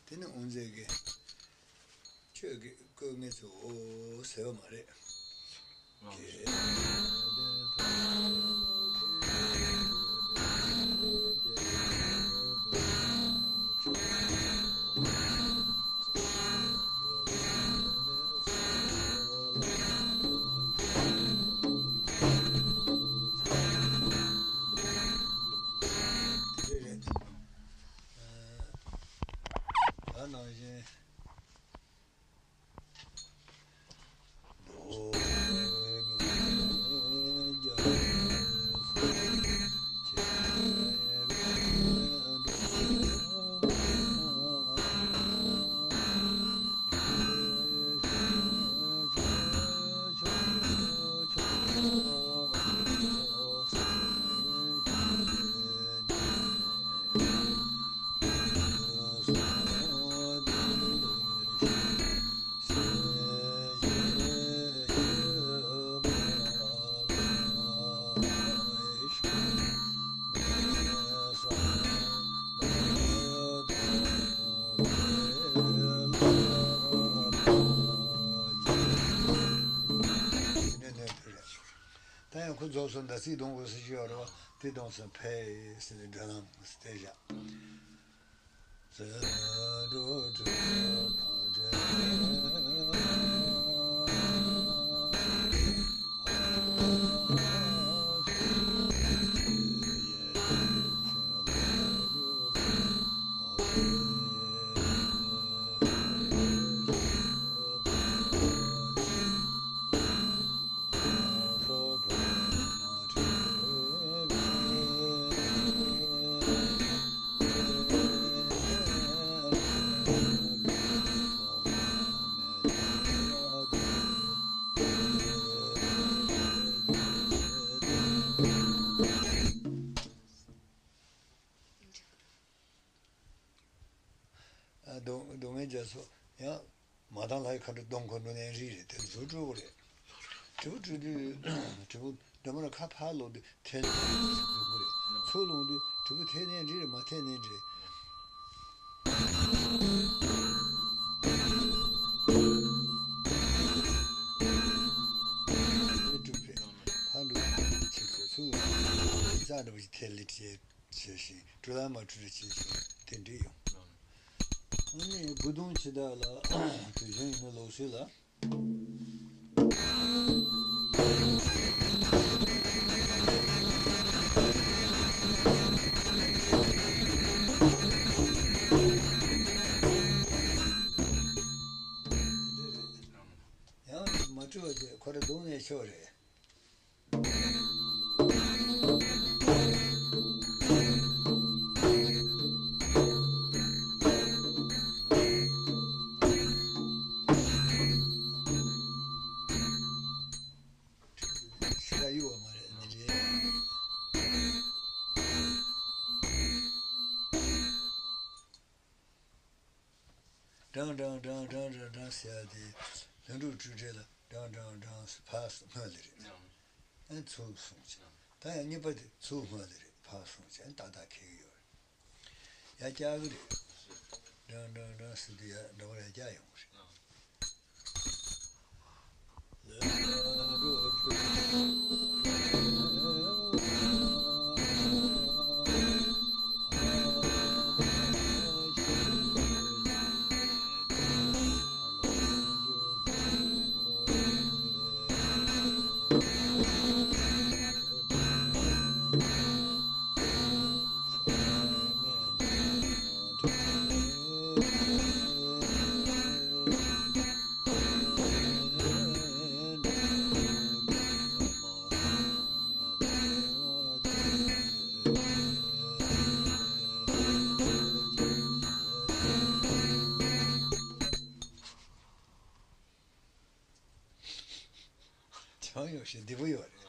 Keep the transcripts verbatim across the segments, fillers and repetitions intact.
དེ་ནི་དབུ་མཛད་ཀྱིས་ཆོས་ཀྱི་སྐུ་ངལ་ཚུལ་འོ་ཟེར་བ་མ་རེད། དེ་རེད། ད་ནང་བཞིན། ད་ཡང་ཁོ་རྫོགས་སོང་ད་ཚིག་གཏོང་དགོས་ཟེར་གྱི་ཡོད་རེད་བ། དེ་གཏོང་སོང་ཕེ་ཟེར་ནས་སྒྲ་ལམ་སྟེ་བཞག་སྡུག་སྡུག་བསྔལ་རྒྱ་མཚོ་ཡང་། མ་བཏང་ལྷའི་མཁའ་འགྲོ་གདོང་ཁོ་འགྲོ་ནས་རིགས་རེད་དེ་ཚོ་སྤྲུལ་སྐུ་རེད། དྲིལ་བུ་སྤྲུལ་དུས་དྲིལ་བུ་འདྲ་མར་ཁ་ཕར་ལོག་དུས་ཐལ་ནས་རིགས་རེད་ཚུར་ལོག་དུས་དྲིལ་བུ་ཐལ་ནས་རིགས་རེད་མ་ཐལ་ནས་རིགས་རེད། དྲིལ་བུ་སྤྲུལ་རེད་ཕར་འགྲོ་དུས་ཕྱི་ཁོ་ཚུར་ལོག་དུས་རྩ་འདྲ་བ་ཞིག་ཐལ་ལེ་བྱས། བྱས་ཤིང་སྤྲུལ་ལ་མ་སྤྲུལ་རེ་བྱས་ཤིང་དེ་འདྲ་ཡོང་། ཨ་ནི་བུ་དུང་ཇི་ལྟར་ལ་དུས་གཞན་ཡིན་ན་ལོག་སྲིད་ལ། ཡང་མ་སྤྲུལ་བ་དེ་ཁོ་ར་གདོང་ནས་ཆོག་རེད། ཤི་ར་ཡོད་མ་རེད་ནི་རེད། ཌང་ཌང་ཌང་ཌང་ཌང་ཌང་ཟེར་ཡ་དེ་ལྷུན་གྲུབ་སྤྲུལ་བྲལ་ལ་ཌང་ཌང་ཌང་ཟེར་ཕར་སྔོན་ལ་རེད། ཨ་ཚུར་སོང་ཅིག་ད་ཡང་གཉིས་པ་དེ་ཚུར་སྔོན་ལ་རེད་ཕར་སོང་ཅིག་ཨ་ཏག་ཏག་འཁེལ་གི་ཡོད་རེད། ཡར་བཀྱག་གི་རེད། ཌང་ཌང་ཌང་ཟེར་དུས་ཡར་འདྲ་བོ་ཡར་བཀྱག་ཡོང་གི་རེད། ཆང་ཡོད་ཞེས་འདི་པོ་ཡོད་རེད།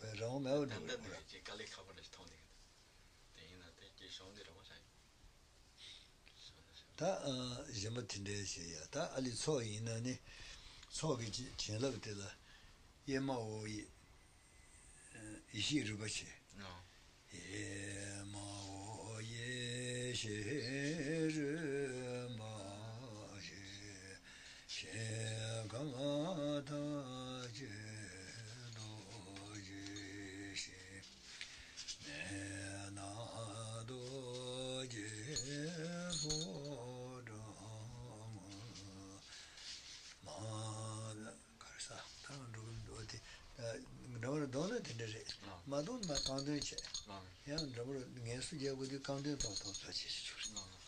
བས་རང་མེད་པ་འགྲོ་ད་ལྟ་འདི་རེད། ཅིག་དཀའ་ལས་ཁག་པོ་འདྲ་ཞིག་མཐོང་འདུག་དེ་ཡིན་ན་དེ་ཀྱི་གཞུང་འདི་རེད་མ་ཤག་ད་ཨ་གཞན་པ་དེ་འདྲའི་བྱེད་ཡ་ད་ཨ་ལི་ཚོགས་ཡིན་ན་ནི་ཚོགས་ཀྱི་བྱིན་རླབས་དེ་ལ་ཨེ་མ་ཨོ་ཡེ་ཡེ་ཤེས་རུས་པ་ཆེ། ཨེ་མ་ཨོ་ཡེ་ཤེས་རུས་ ལགས། མ་གཏོང་ན་རྐང་འདོན་བྱས། ལགས། ཡང་འདྲ་པོར་ངལ་གསོ་རྒྱག་དགོས་དུས་རྐང་འདོན་གཏོང་གཏོང་ཚོད་བྱེད་ཞིག་བྱུང་རེད། ལགས།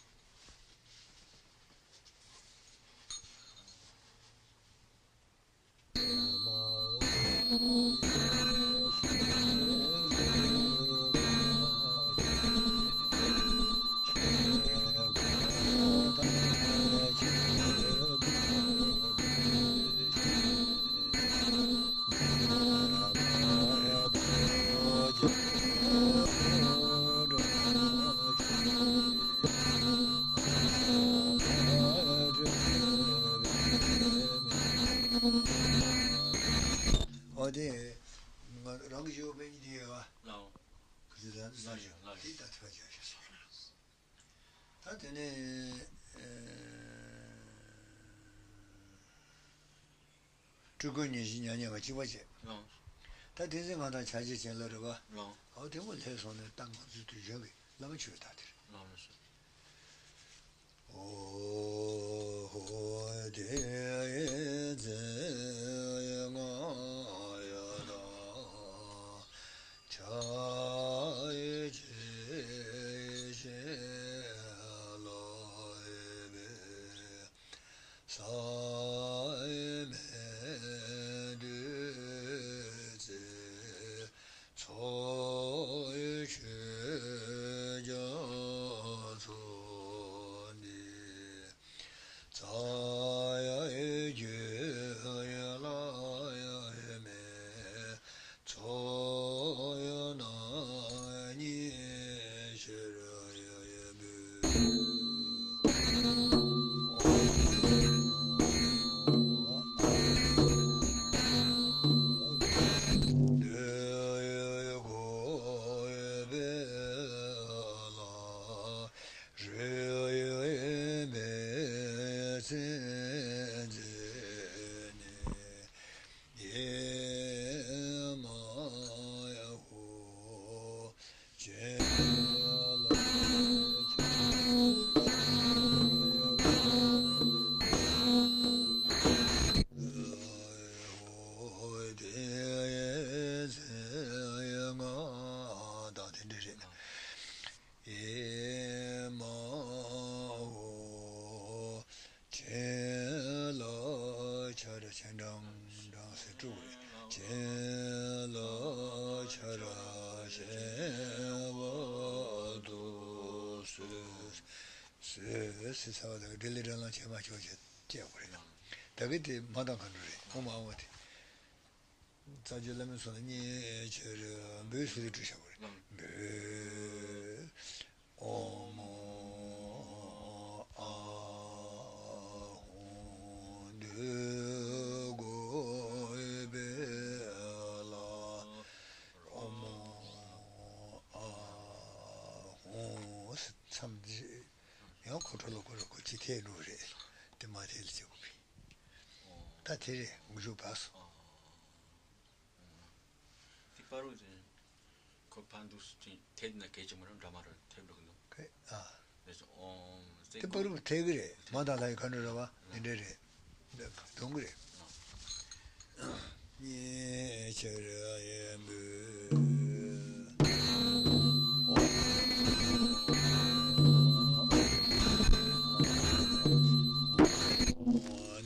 ཨོ་དེ། ང་རང་གི་ཞོགས་པའི་ཉིན་དེ་ཡོད་བ། ལའོ། ག་ཚོད་ལ་ལ་ཡོད་ལ་ཡོད། དེ་ད་ཐོས་རྒྱག་ཤེས་སོང་། ད་དེ་ནས། ཨེ། སྤྲུལ་སྐུ་ཉིད་ཀྱི་མྱ་ངན་ལ་གཅིག་པ་བྱས། ལགས། ད་དེ་ཚེ་ང་དང་ཕྱག་རྗེས་ཅན་ལ་རེད་བ། ལགས། ཨོ་དེ་མོ་ལྷས་སོང་ནས་ད་ང་ཚོའི་དུས་རྒྱུན་གྱི་བླ་མ་མཆོད་ད་དེ་རེད། ལགས་ལགས་སོ། ཨོ་ཧོ་དེ་ཚེ་ང་ཡ་ད་ཕྱག་རྗེས་ཅན་ལ་ཡོད་པའི། ས་མེད་བདུད་རྩི་ཚོགས་ཆོས་རྒྱ་མཚོ་ནི། རྩ་བའི་རྒྱུད་ལ་ཡོད་མེད། ཚོགས་རྣམས་ཉིད་ཕྱིར་འབུལ། འདོད་ཡོན་གོ་འཕེལ་ལ། རོལ་མོའི་མེ་ལྕེ་འཛིན་ནས། ཨེ་མ་ཧོ། ཅེ་ལ་ཧོ་དེ་ཚེ་ང་དང་དེ་འདྲ་རེད། ཨེ་མ་ཧོ། ཅེ་ལ་ཆ་ར་ཆེ་འབྲང་འབྲང་ཟེར་དྲུག་རེད། ཅེ་ལ་ཆ་ར་ཆེ་བ་དུ་སོས་སོས་སི་ས་བ་དང་འབྲེལ་ལི་འབྲེལ་ལང་ཆེ་མ་ཆོག་ཆེ་སྐྱེ་བ་རེད། ད་གི་དེ་མ་དང་ག་འགྲོ་རེད། ཨོ་མ་ཨོ་དེ། རྩ་བརྒྱུད་བླ་མའི་གསུང་ལ་མཉེས་ཕྱིར་འབུལ་ཟེར་ཏེ་བྲིས་བཞག་པ་རེད། ལགས། འབུལ། ཨོཾ་ཨཱཿཧཱུྃ་འདོད་དགུ་འཕེལ་ལ། ཨོཾ་ཨཱཿཧཱུྃ་མཚམས་འདི་ཡང་ཁོ་ཁྲོ་ལ་ཁོ་ར་ཁོ་ཅི་ཐད་འགྲོ་རེད། དེ་མ་ཐད་ལ་བྱེད་དགོས་པས། ད་དེ་རེད་མགོ་མཇུག་བར་སོང་། དེ་པ་རུ་ཅན། ཁོ་ཕན་འདུག་ཅིང་ཐེབས་ན་གལ་ཆེན་མོ་རང་འདྲ་མ་རུ་ཐེབས་འགྲོ་གི་འདུག་ཨ། ལས་སོ་ཨོམ་སེ། དེ་པ་རུ་ཐེབས་གི་རེད། མ་དང་ལ་ཡི་ག་འདྲ་ར་བ་འདི་འདྲ་རེད། འདུག་གི་རེད། ཉེ་ཆར་ཡན་འབུལ།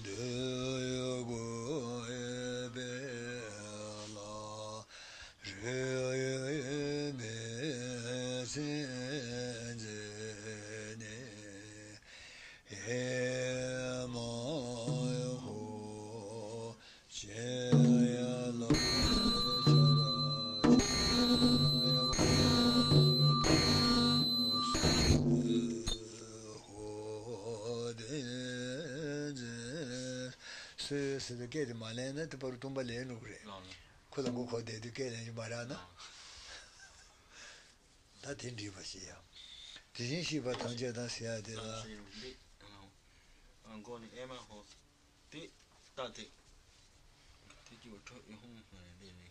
འདོད་དགུ་འཕེལ་ལ། རོལ་མོའི་མེ་ལྕེ་འཛིན་ནས། ཨེ་མ་ཧོ། ཅེ་ལ་ཆ་ར་ཆེ་བ་དུ་སོས་ཧོ་དེ་འཛིན། སོས་ཟེར་དུས་སྐད་དེ་མ་ལེན་ན་དེ་པར་སྟོང་པ་ལེན་འགྲོ་གི་རེད། ལགས་ལགས། ཁོ་ལ་མགོ་འཁོར་བསྡད་དུས་སྐད་ལེན་རྒྱུ་མ་རག་ན། ད་དེ་འགྲིག་པ་ཞིག་ཡ། དེ་བཞིན་གཤེགས་པ་ཐམས་ཅད་དང་ཟེར་ཡ་དེ་ལ། ཨ་མགོ་ནི་ཨེ་མ་ཧོ། དེ་ལྟ་དེ། དེ་ཀྱི་འོ་ཁྲོ་ཨེ་ཧོང་ཧོང་ལེ་ལེ།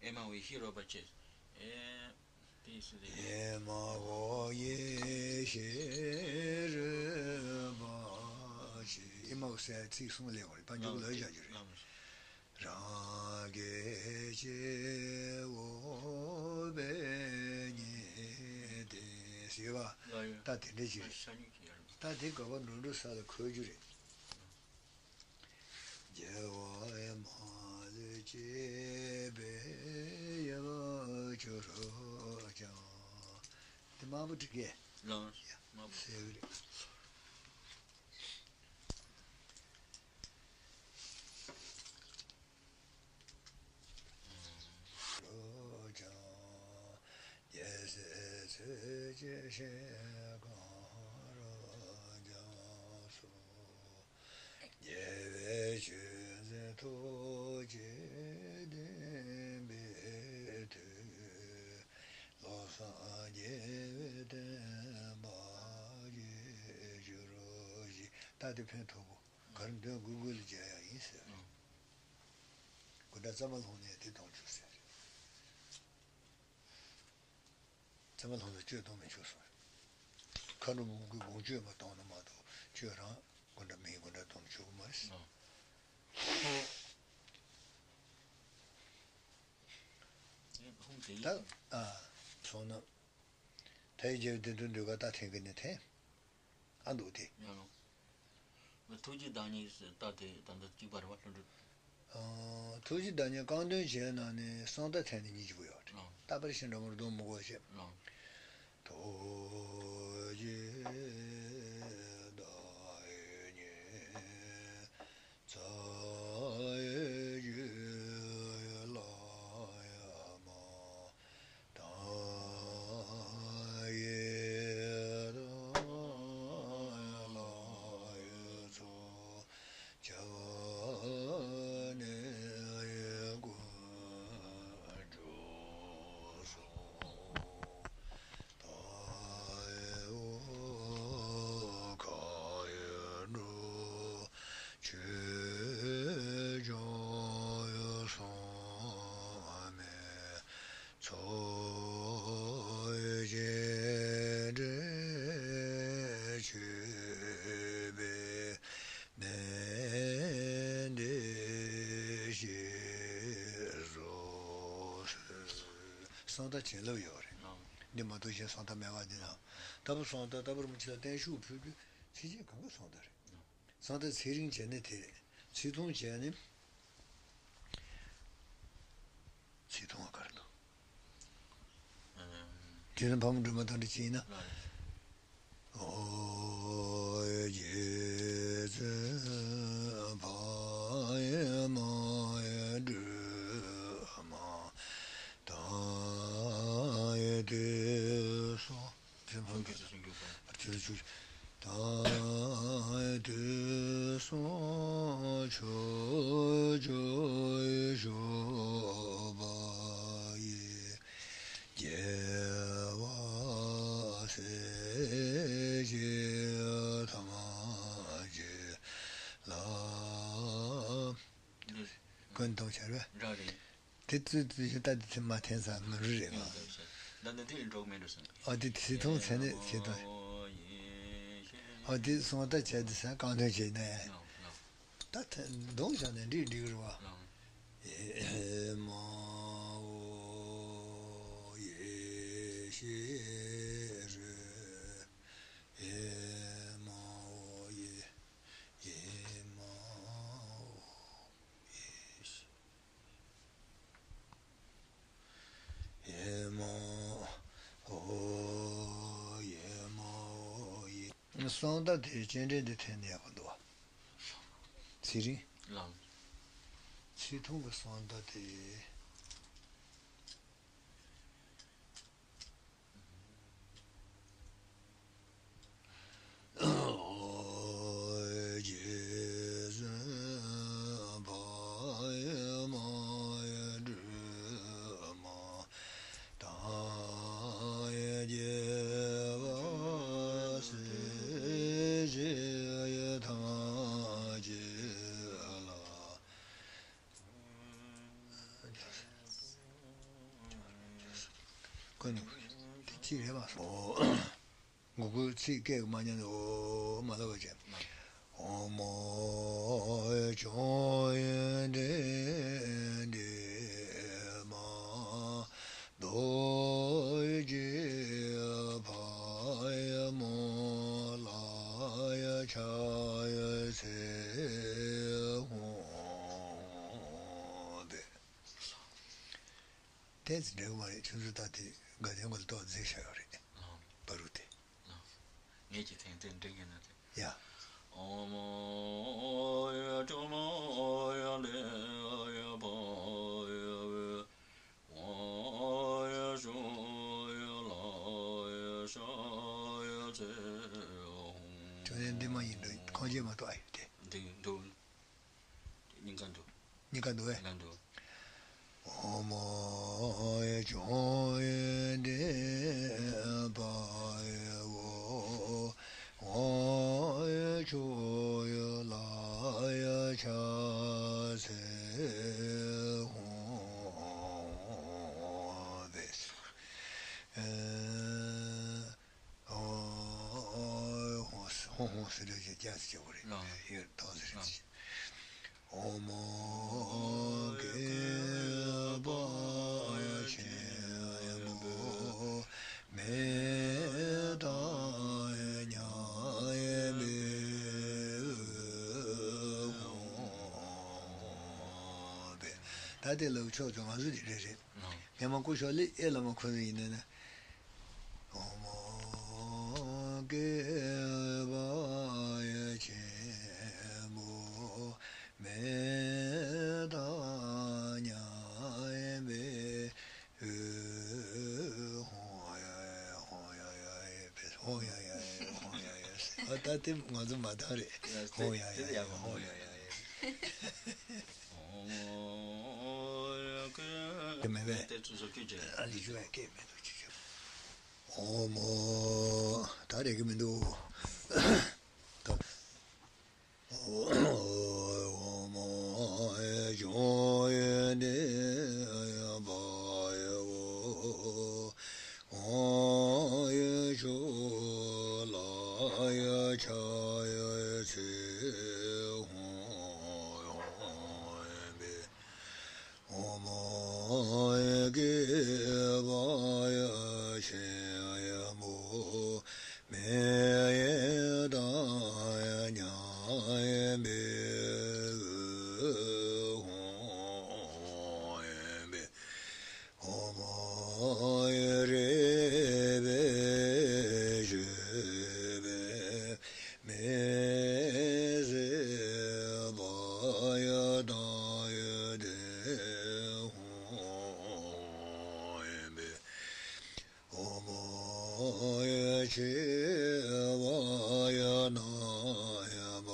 ཨེ་མ་འོ་ཡེ་ཤེས་རོལ་པ་ཆེ། ཨེ། དེ་སུ་རེད། ཨེ་མ་འོ་ཡེ་ཤེས་རོལ་པ་ཆེ། ཨེ་མའོ་ཟེར་ཚིག་གསུམ་སླེབས་པ་རེད། ད་མཇུག་ལ་བཞག་རྒྱུ་རེད། རང་གི་སྐྱེ་བོ་པའི་ཉིད་དེ་ཟེར་བ། ད་དེ་འདྲ་ཅིག་རེད། ད་དེ་ག་པར་འགྲོ་འགྲོ་ས་ལ་འཁོད་རྒྱུ་རེད། རྒྱལ་བ་ཨེ་མ་ལུས་སྐྱེས་པའི་ཡབ་གྱུར་ཀྱང་། དེ་དམར་པོ་འབྲི་གས། ལགས་དམར་པོ། ཟེར་གི་རེད། རོ་ཀྱང་། རྒྱལ་སྲས་ཚེ་གཅིག་ཞིང་གང་རོ་རྒྱ་སོ། རྒྱལ་བའི་ཆོས་འཛིན་ཐུགས་ཀྱི་བདེན་པའི་མཐུས། བློ་བཟང་རྒྱལ་བའི་བསྟན་པ་རྒྱས་གྱུར་ཅིག་ད་དེ་ཕན་ཐོགས་པོ། ག་རེ་འདོན་དགོས་དགོས་ལ་མཇལ་ཡག་ཡིན་ཟེར། དགོན་གྲྭ་གཙང་མ་ལྷུང་ནས་དེ་གཏོང་བཅུག་ཟེར། གཙང་མ་ལྷུང་ན་གཅོད་གཏོང་མི་ཆོག་གསུངས། མཁའ་འགྲོ་མ་དགོས་དགོངས་གཅོད་མ་གཏོང་ན་མ་གཏོགས་གཅོད་རང་དགོན་གྲྭ་མིའི་དགོན་གྲྭ་གཏོང་མི་ཆོག་གི་མ་རེད། ད་ཨ་སོང་ན། ད་ཡི་རྒྱལ་བའི་བདེན་དོན་འདོད་ག་ད་འཐེན་གི་ནི་འཐེན། ཨ་འདུག་སྟེ། ཡང་ལོ། ཐུགས་རྗེའི་བདག་ཉིད་ཟེར་ད་དེ་ད་ལྟ་གཅིག་པ་རེད་བ། ལྷུན་གྲུབ། ཨ། ཐུགས་རྗེའི་བདག་ཉིད་རྐང་འདོན་བྱས་ན་ནི་གསང་བརྡ་འཐེན་ནི་གཉིས་ཀྱི་དགོས་ཡོད་རེད། ཨ། རྟག་པར་ཤེས་འགྲོ་མར་གདོང་མི་དགོས་བྱས། ཨ། ཐུགས་རྗེའི་བདག་ཉིད་རྩ་བའི་རྒྱུད་ལ་ཡང་མ། དང་ཡི་དང་ལ་ཡི་ཚོགས་བྱ་བ་ནི་ཀུན་འགྲུབ་གསུངས། དང་ཡི་འོ་ཁ་ཡི་འགྲོ་ཆོས་སྐྱོང་ཡི་སངས་མི་ཚོགས་རྒྱས་འབྲིང་མཆོད་པའི་གནས་འདི་ཞེས་སོ། གསང་བརྡ་བྱིན་རླབས་ཡོད་རེད། འདི་མ་གཏོགས་གཞན་གསང་བརྡ་མེད་པ་འདི་ན། ལྟ་བུ་གསང་བརྡ་ལྟ་བུ་རིན་པོ་ཆེ་ལ་བརྟན་བཞུགས་ཕུལ་དུས་ཚིགས་བཅད་གང་ག་གསང་བརྡ་རེད། གསང་བརྡ་ཚེ་རིང་བྱས་ནས་དེ་རེད། ཚིག་ཐུང་བྱས་ནས་ཚིག་ཐུང་བ་ག་རེ་འདུག་དེ་ནི་ཕ་མ་སྒྲོལ་མ་དང་འདྲ་ཅིག་ཡིན་ན། ཨོ་རྒྱལ་བཙུན་ཕ་ཡི་མ་ཡི་སྒྲོལ་མ་དང་ཡི་དུས་སོ། དེ་ཕམ་གྱི་ཨར་ཐི་ལ་ཆུ་དང་དུས་སོ་ཆོས་སྐྱོང་ཡི་ཞོགས་པ་ཡི་རྒྱལ་བ་སྲས་ཀྱི་ཐམས་ཅད་ལ་ཀུན་ཏུ་ཤར་བས། འདྲ་རེད། དེ་ཙི་ཙི་ཞིག་ལྟ་དེ་ཚེ་མ་འཐེན་ས་མི་རུ་རེད་ང་། ད་ནི་དེ་ལས་འགྲོ་གི་མེད་འགྲོ་སོང་། ཨ་དེ་ཚེ་ཐུང་ཚེ་ནས་ཚེ་ཐུང་། ཨ་དེ་སོང་ད་བྱས་དེ་ས་རྐང་འདོན་བྱས་ནས། ད་ཐེ་འདོང་བྱས་ནས་འགྲིག་འགྲིག་རུ་བ། ཨེ་མ་འོ་ཡེ་ཤེས་རུ། ཨེ་མ་འོ་ཡེ་ཨེ་མ་འོ། ཡེ་མ་འོ་ཡེ་མ་འོ་ཡེ། གསང་བརྡ་དེ་སྤྱན་འདྲེན་དེ་འཐེན་ནས་ཡག་པོ་འདུག་བ། ཚེ་རིང་། ལགས། ཚེ་ཐུང་གི་གསང་བརྡ་དེ། རྗེ་བཙུན་ཕ་ཡི་མ་ཡི་སྒྲོལ་མ་དང་ཡི་རྒྱལ་བ་སྲས་བཅས་ཡི་ཐམས་ཅད་ལ། ཀུན་ནས་དེ་གཅིག་རེད་མ་སོང་། ངུ་གུའི་ཚིག་སྐད་ཀྱིས་མ་ཉན་ནས་འོ་མ་ལབ་པ་བྱས། འོ། ཨོཾ་ཨོ་ཡ་ཅོ་ཡ་དན་དན་མ་རྡོ་རྗེ་ཕ་ཡ་མོ་ལ་ཡ་ཕྱ་ཡ་ཚེ་ཧོ་དེ། དེ་ཚོ་འགྲིག་གི་མ་རེད། ཁྱོད་ཚོ་ད་དེ་དགའ་ལྡན་གོ་ལ་ཏོག་མཛེས་བཞག་ཡོད་རེད། ཨ། བ་རུ་དེ། ཨ། ངེད་ཀྱི་ཐེངས་དེ་འགྲིག་གི་ན་དེ། ཡ། ཨོཾ་ཨོ་ཡ་ཅོ་མ་ཡ་ལེ་ཡ་ཕ་ཡ་བེ་ཝ་ཡ་ཤོ་ཡ་ལ་ཡ་ཤ་ཡ་ཚེ་ཧོ། ཁྱོད་ནི་འདི་མ་ཡིན་འགྲོ། ཁོང་ཆེན་མ་གཏོགས་ཨ་ཡོད་དེ། འདི་འདུག་སྙིང་ག་འདུག་སྙིང་ག་འདུག་བས། ལ་འདུག་ཨོཾ་ཨོ་ཡ་ཅོ་ཡ་དན་པ་ཡ་ཝ་ཝ་ཡ་ཅོ་ཡ་ལ་ཡ་ཕྱ་ཚེ་ཧོ་བས། ཨེ། ཨོ། ཧོ་ཧོ་ཧོ་ཟེར་རེ་ཅིག་རྒྱ་ཟེར་བྱེད་དགོས་རེད། ལགས། ཡོད་ཏོག་ཙམ་རེ་ཅིག་ཨོཾ་ཨོ་ཀེ་བ་ཡ་ཆེན་པོ་མེ་ཏ་ཡ་ཉ་ཡ་མེ་ཧོ་བས། ད་དེ་ལ་ཕྱོགས་ཚོ་ང་ཚོ་དེ་རེད་རེད། ལགས། སྔས་མ་སྐུ་ཞབས་ལི་ཨེ་བླ་མ་ཁོ་ཚོ་ཡིན་ན་ནི། ཨོཾ་ཨོ་ཀེ་བ་ཡ་ཆེན་པོ་མེ་ཏ་ཉ་ཡ་མེ་ཧོ་ཡ་ཡ་ཧོ་ཡ་ཡ་ཧོ་ཡ་ཡ་ཧོ་ཡ་ཡ། ཨ་ད་དེ་ང་ཚོ་མ་བཏང་རེད། ཧོ་ཡ་ཡ་ཧོ་ཡ་ཡ། དེ་མེད་པས། ཨ་ལི་ཞུ་ཡ་སྐད་མེད་དུ་ཅི་ཞུ། ཨོ་མོ། ད་རེག་གི་མི་འདུག་ད། ཨོ་མོ་ཡ་ཅོ་ཡ་དན་ཡ་བ་ཡ་ཝ་ཝ་ཡ་ཤོ་ལ་ཡ་ཕྱ་ཡ་ཚེ་ཧོ་ཧོ་ཡ་བེ། ཨོ་མོ་ཡ་ཀེ་བ་ཡ་ཤེ་ཡ་མོ་མེ་ཡ་ད་ཡ་ཉ་ཡ་མེ་ཧོ་ཡ་བེ། ཨོ་མོ་ཡ་རེ་བེ་ཞེ་བེ་མེ་ཟེ་བ་ཡ་ད་ཡ་དན་ཧོ་ཡ་བེ། ཨོ་མོ་ཡ་ཆེ་བ་ཡ་ན་ཡ་མ་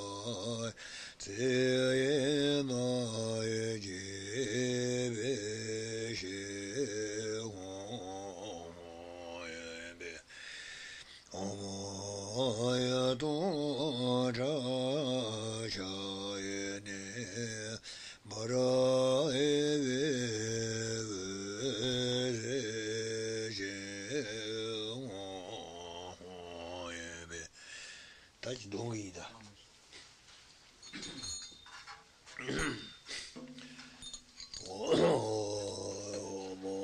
ཚེ་ཡ་མ་ཡ་ཅེ་བེ་ཤེ་ཧོ་ཧོ་ཡ་བེ། ཨོ་མོ་ཡ་ཏོ་ཏྲ་ཤ་ཡ་ནེ་བ་ར་ཨེ་བེ་བེ་རེ་ཅེ་ཧོ་ཧོ་ཡ་བེ། ད་ཅི་འདོན་གི་ཡིན་ད། ཨོ་མོ་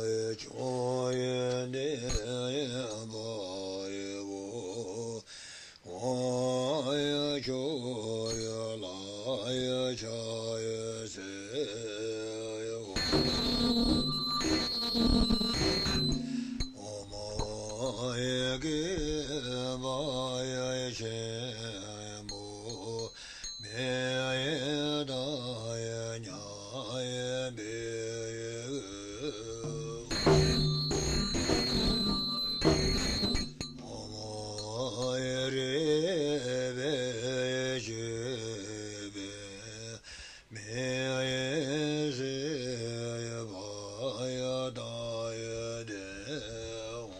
ཡ་ཅོ་ཡ་དན་ཡ་བ་ཡ་ཝ་ཝ་ཡ་ཅོ་ཡ་ལ་ཡ་ཕྱ་ཡ་ཚེ་ཧོ། ཨོ་མོ་ཡ་ཀེ་བ་ཡ་ཆེན་པོ་མེ་ཡ་ད་ཡ་ཉ་ཡ་བེ། ཨོ་མོ་ཡ་རེ་བེ་ཞེ་བེ་མེ་ཡ་ཟེ་ཡ་བ་ཡ་ད་ཡ་དན་ཧོ།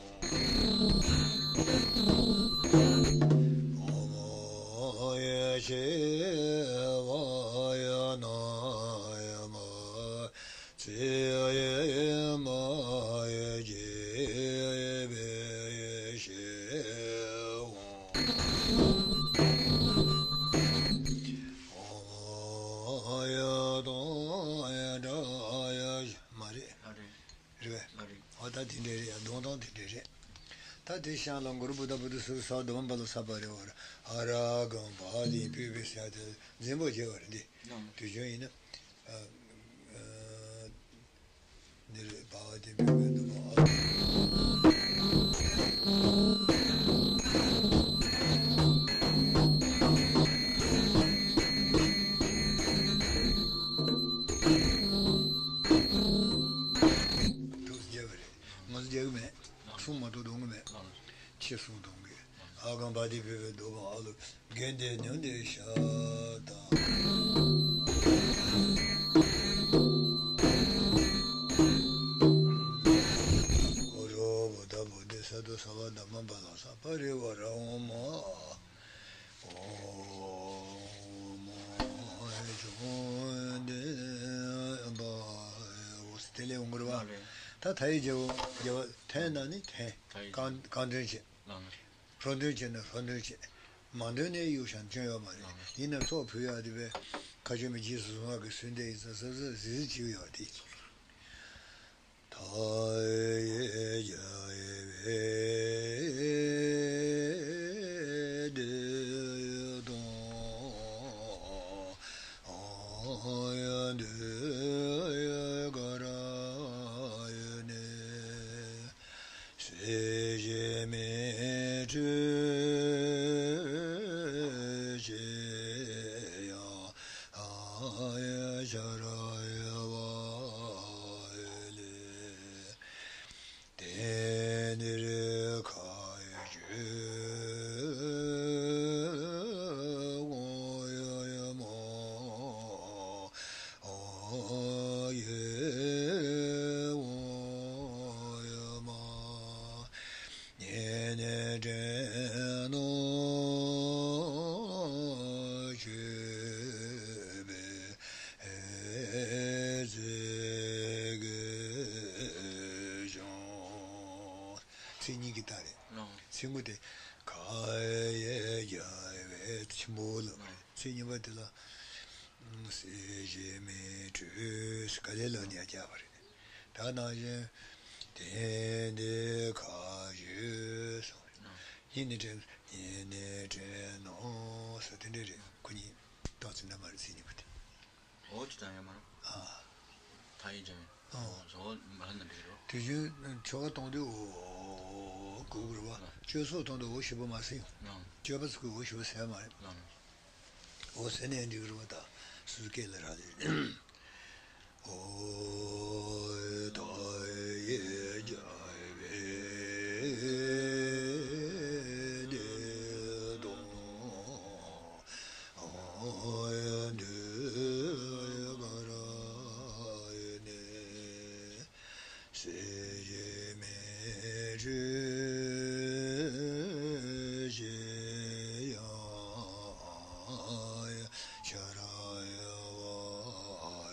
ཨོ་མོ་ཡ་ཆེ་བ་ཡ་ན་ཡ་མ་ཚེ་ཡ་མ་ཡ་ཅེ་བེ་ཤེ་ཧོ། དེ་འདྲ་རེད། ད་དེ་ཤང་ལ་མགུར་བུ་ད་བུ་དུ་སུ་ས་དུ་མ་པ་ལ་ས་པ་རེ་བར་ཨ་ར་གང་བ་ལི་པི་པི་ས་དེ་འཛིན་པོ་བྱེད་པ་རེད་འདི། དུས་རྒྱུན་ཡིན་ན། ཨ། ཨ། འདི་རེད་བ་དེ་པི་པི་དུ་མ་ཨ། ཐུགས་རྗེ་བ་རེད། ང་ཚོ་རྒྱག་གི་མེད། གསུང་མ་གཏོགས་གཏོང་གི་མེད། ལགས་སོ། ཁྱེད་གསུང་གཏོང་གི། ཨ་གང་བ་དེ་བོད་པའི་འདུག་གང་ཨ་ལུ་རྒན་དེ་ཉོན་དེ་ཤ་དང་། ཨོ་རོ་བོ་ད་བོ་དེ་ས་དོ་ས་བ་ད་མ་བ་ལ་ས་པ་རེ་བ་ར་འོ་མ། ཨོ་མ་ཧེ་ཆོ་དེ་བ་ཨོ་སི་ཏེ་ལེ་འོང་གི་རེད་བ། ད་ད་ཡི་རྒྱལ་བ་རྒྱལ་བ་འཐེན་ན་ནི་འཐེན། ད་ཡི་རྒྱལ་བ། གང་གང་འདོན་བྱེད། ལགས་སོ། ལྷོ་འདོན་བྱས་ན་ལྷོ་འདོན་བྱས། མ་འདོན་ནས་གཡུག་བཞག་སྐྱོན་ཡོད་མ་རེད། ཡིན་ན་ཚོགས་ཕུལ་ཡག་དེ་བས་ཁ་ཆེ་མི་རྗེས་སུ་བཟུང་བ་གི་སུན་ཏེ་ཡིན་ཙང་ས་ས་ཟི་ཟི་བྱེད་ཀྱི་ཡོད་དེ། ད་ཡེ་རྒྱ་ཡེ་བེ་དེ་དང་ཨ་ཡ་དེ་ཡ་ག་ར་ཡེ་ནེ། སྲིད་ཞི་མི་འཁྲུགས་ཅེས་ཡང་ཡང་ཤ་ར་ཡ་བ་ལེ། དེ་འདིར་ཁ་ཆེ་འོ་ཡ་མ། ཨ་ཡེ་འོ་ཡ་མ། ཉེ་གནས་དྲན་ནོ་ཆོས་པའི་ཚིག་གི་ཆུང་། ཚིག་གཉིས་ཀྱི་རྟགས་རེད། ཨང་། ཚིག་ངོ་དེ་ཁ་ཡེ་རྒྱ་བའི་ཆེན་པོ་ལ་རེད། ཚིག་གཉིས་པ་དེ་ལ། སྲིད་ཞི་མི་འཁྲུགས་ག་ལེ་ལོ་ནས་རྒྱག་པ་རེད། ད་ནང་བཞིན། དེ་འདི་ཁ་ཞུ་སོང་རེད། ཉིན་ནི་དྲན་ཉིན་ནི་དྲན་ནོ་ས་དེ་འདྲ་རེད། ཁོ་གཉིས་ཏོག་ཙམ་འདྲ་མ་རེད་ཚིག་གཉིས་པ་དེ། འོ་ཅི་ཙམ་ཡོད་མ་རེད། ཨ། ཐ་ཡི་ཅན། ཨོ། ཟོ་མ་ལ་ན་འགྲིག་རོ། དུས་རྒྱུན་ཆོ་ག་གཏོང་དུས་འོ་གུག་རུ་བ། ཨ། གཅོད་སོགས་གཏོང་དུས་འོ་ཞིབ་པ་མ་ཟིན། ཨ། གཅོད་པ་ཚུགས་འོ་ཞིབ་པ་ཟེར་མ་རེད། ཨ། འོ་ཟེར་ནས་འགྲིག་རུ་བ་ད་སུ་སྐད་ལ་ར་ལེ། འོ་ད་ཡེ་རྒྱ་བེ་དེ་དོ། ཨ་ཡ་དེ་ཡ་ག་ར་ཡེ་ནེ། སྲིད་ཞི་མི་འཁྲུགས་ཅེས་ཡང་ཡང་ཤ་ར་ཡ་བ་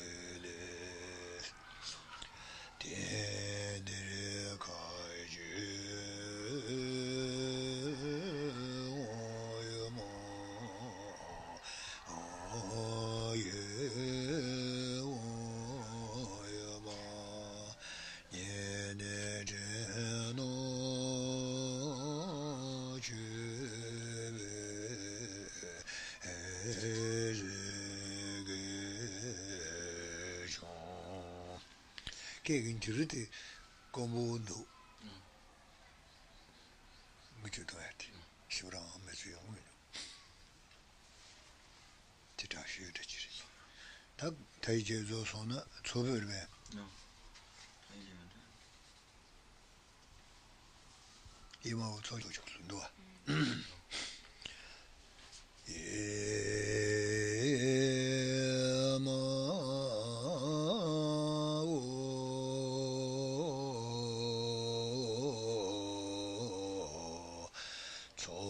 ཡེ་ལེ། དེ་འདིར་ཁ་ཆེ་འོ་ཡ་མ། ཨ་ཡེ་འོ་ཡ་མ། ཉེ་གནས་དྲན་ནོ་ཆོས་པའི་ཚིག་གི་ཆུང་། སྐད་ཀྱི་འགྱུར་དེ་དཀོན་པོ་འདུག་ཨང་། མི་ཆོས་གཏོང་ཡ་དེ། ཨང་། ཞིབ་རང་མི་ཚོ་ཡོང་མི་འདུག་དེ་དྲག་ཤོས་འདྲ་ཅི་རེད། ད་ད་ཡི་རྗེས་རྫོགས་སོང་ན་ཚོ་བོད་རེད་པས། ཨང་། ད་ཡི་རྗེས་མ་འདྲ། ཨི་མ་འོ་ཚོ་ཆོག་ཆོག་ལུ་འདུག་བ། ཨི་མ་འོ། ཚོ་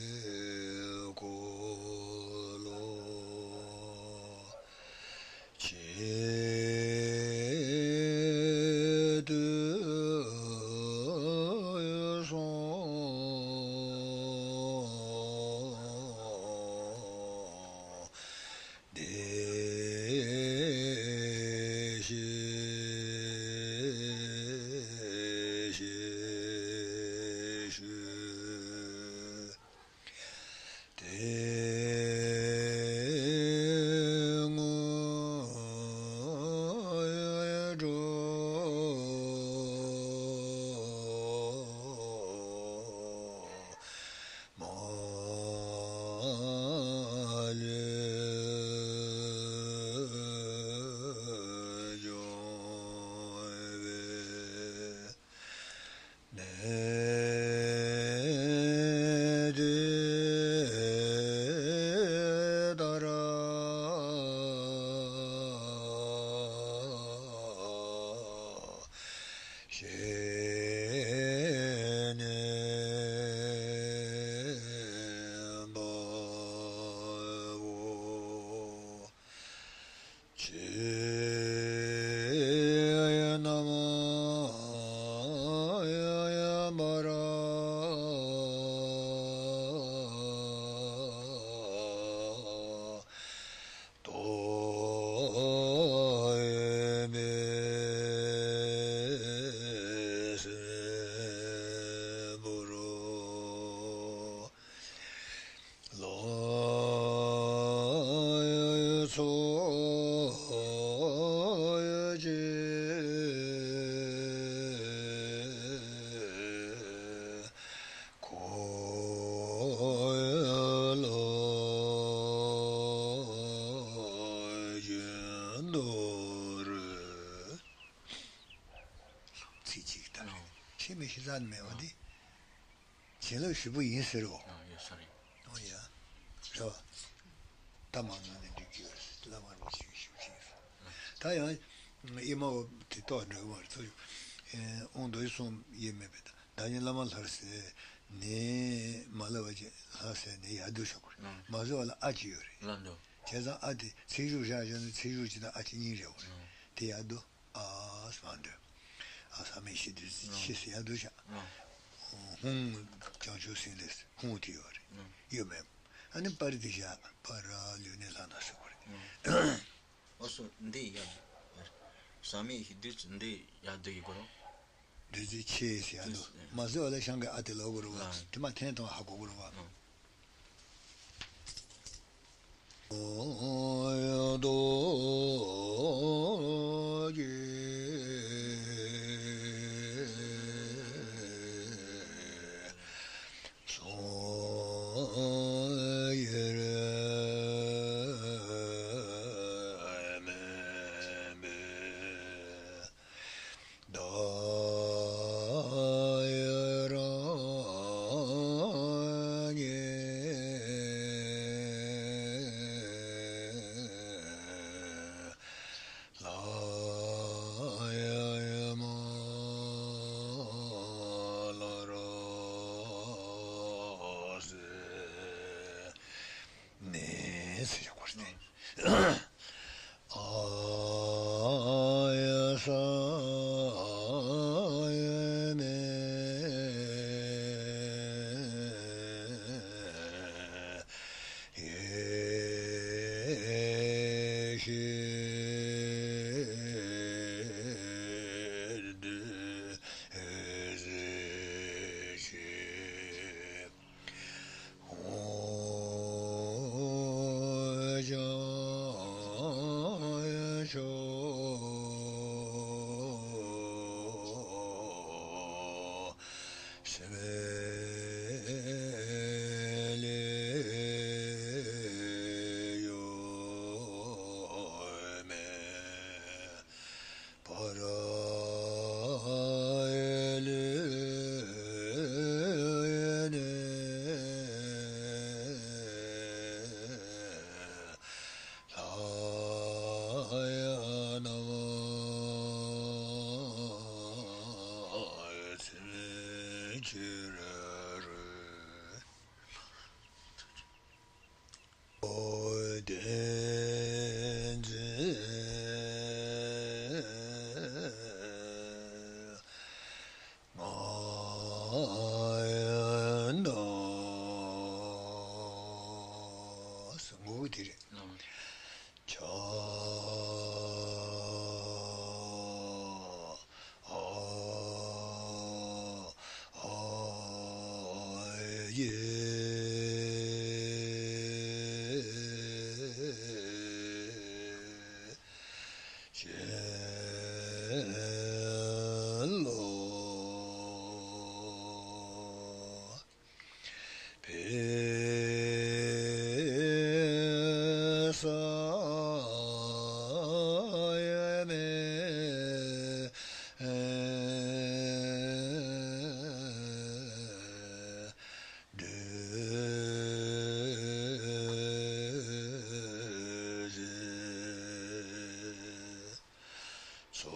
གཅིག་གོ་ལོ་གཅིག་ཏུ་སོང་ རྩ་མེད་པ་འདི། བྱིན་རླབས་ཞིག་པོ་ཡིན་ཟེར་རོ། ཨ་ཡོད་ས་རེད། ཨོ་ཡ། རེད་བ། ད་མ་ངན་ནས་འདི་གི་ཡོད་རེད། བླ་མ་རིན་ཆེན་ཞུ་ཅིང་། ད་ཡང་ཨེ་མ་འོ་དེ་ཏོག་འགྲིག་མ་རེད་ཚོ། དབང་རྡོ་རྗེ་གསུམ་ཡེ་མེད་པའི་བདག་ཉིད་བླ་མ་ལྷར་གསལ་ནས་མ་ལབ་པ་ཅིག་ལྷར་གསལ་ནས་ཡར་འདུག་བཞག་གོ་རེད། མ་བཟོད་པ་ལ་ཨ་ཅིག་ཡོད་རེད། ལ་འདུག་བྱས་ཙང་ཨ་དེ་ཚིག་གཞུག་བཞག་བཞག་ན་ཚིག་གཞུག་ཅིག་དང་ཨ་ཅིག་གཉིས་རེད་བ། དེ་ཡར་འདུག་ཨ་སི་མ་འདོད། ཨ་ས་མེད་ཤི་དུས་ཤི་སི་ཡ་འདུག་ཤ། ཧུང་། བྱང་ཆུབ་སེམས་ལས་ཧུང་དེ་ཡོད་རེད། ཡོད་མེད། ཨ་ནི་པར་དེ་བཞག་པར་ལུས་ནས་ལྷ་ན་སོགས་པ་རེད། ཨོ་སོ་འདི་ཡ། ས་མེད་ཤི་དུས་འདི་ཡ་འདུག་ཡི་གོ། བདུད་རྩི་ཆེ་ཟེར་ཡ་འདུག་མ་བཟོད་པ་ལ་ཤང་གི་ཨ་དེ་ལོག་དགོས་རེད་བ། དེ་མ་འཐེན་གཏོང་ཧ་གོ་དགོས་རེད་བ། ནས་ཟེར་བྱ་དགོས་རེད། ཨ་ཡ་ས་ཡ་མེ་ཡེ་ཤེས་བདུད་རྩི་ཆེ། ཕར་ལུས་ནས་ལྷ་ཡི་སྣང་བ་ཚིམ་གྱུར་རོ། ཨོ་བདེན་འཛིན་ང་ཡིན་ནོ། ངོ་བོ་དེ་རེད། ཆ། ཨ། ཨ། ཡེ། ཞེན་ལོ། ཕེ་ས་ཡ་མེ་དུ་ཟེ། སོ།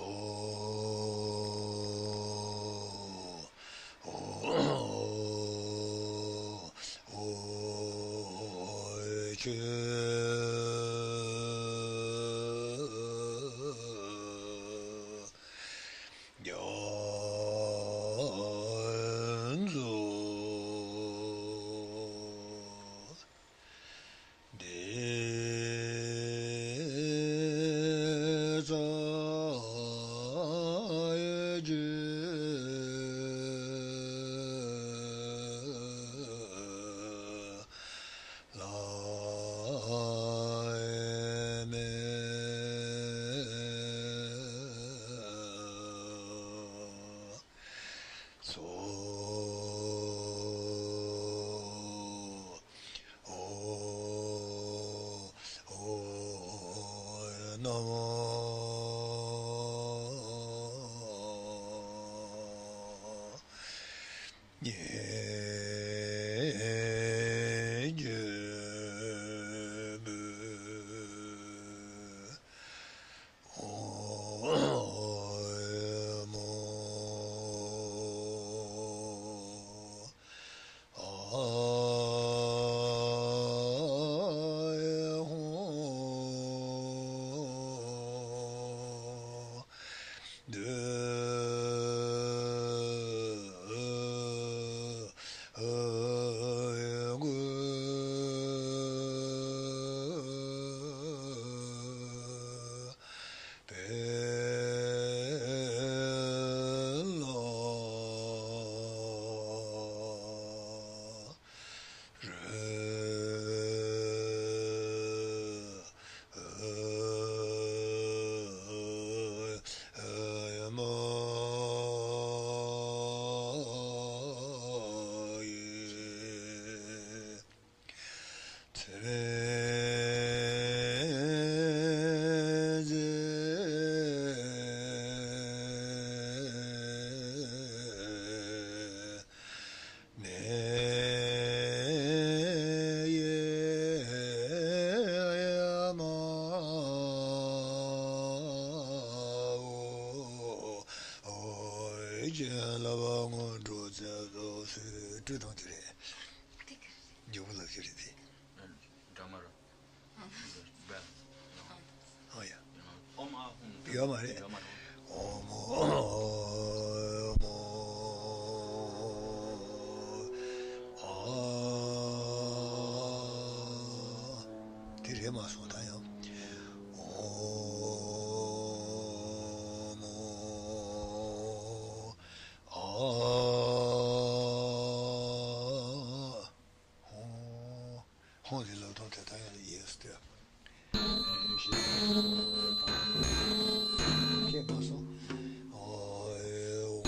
ཨོ། ཨོ། ཨོ། ཆུ། རྒྱ་མཚོ། བདེ་རྩ་རྒྱུད་ལ་མེ་སོ། ཨོ། ཨོ། ན་མོ། ཅན་བསླབ་པ་སྔོན་འགྲོ་བཙན་རྫོགས་སུ་སྤྲུལ་བཏང་རྒྱུ་རེད། མགྱོགས་པོ་ལབ་རྒྱུ་རེད་དེ། འདྲ་མ་རེད། ཨ་ཡ། ཨོམ་ཨ་ཧུམ། ཡོད་མ་རེད། ཡོད་མ་རེད། ཨོམ་ཨོམ་ཨ། དེ་རེད་མ་སོང་ད་ཡང་། ཨོམ་ཨ། ཧོ། ཧོ་དེ་ལ་ཐོག་དེ་ད་ཡང་ཡེས་ཏེ། ཁྱེད་མ་སོང་། ཨོ་ཨེ་ཨོ།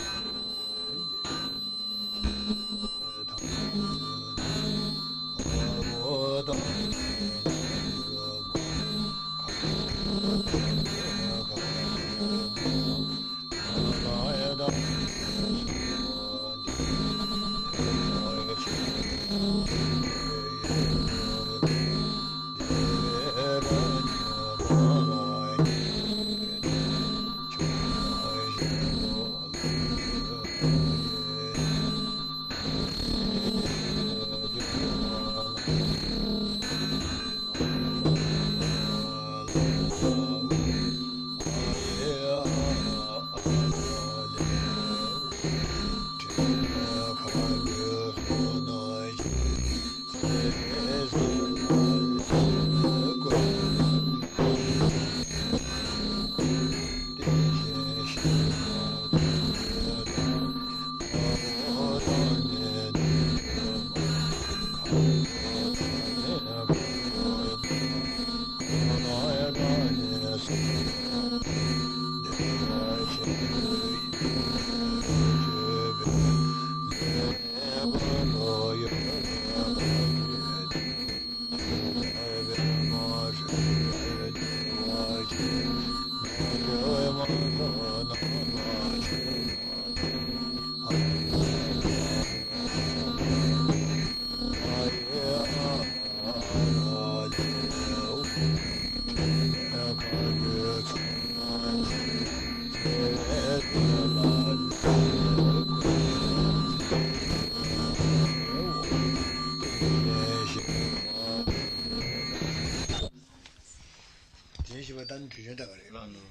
དེ་བཞི་པ་ད་ནི་དུས་ཆེན་ད་ག་རེད། ལགས་འགྲོ།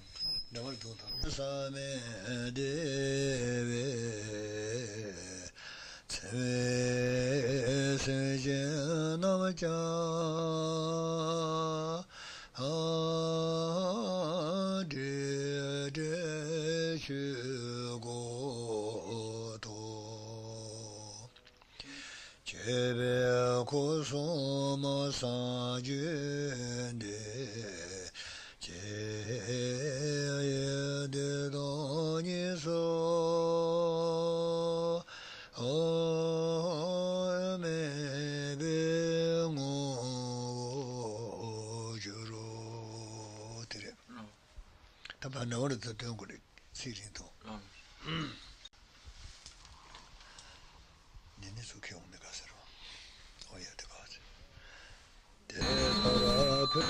འདྲ་བར་འདུག་དང་། བསམ་མེད་བདེ་བའི་ཚེ་བའི་སེམས་ཅན་རྣམས་ཀྱང་བསྒྲལ་བསྒྲལ་ཆོས་སྐུ་ཐོབ། སྤྱོད་པའི་སྐུ་གསུམ་སངས་རྒྱས་འདི། ཇི་སྲིད་བདེ་སྟོང་ཉིད་སུ་མེད་པའི་ངོ་བོར་གྱུར། དེ་རེད། ད་བར་ན་བར་དུ་སྟོན་དགོས་རེད། ཚིག་རིང་ཐུང་། འདི་ནི་སུ་ཁེ་འོང་མི་ག་ཟེར་བ། ཨོ་ཡ་དེ་ག་ཟེར། དེ་ལྟར་ཕུལ།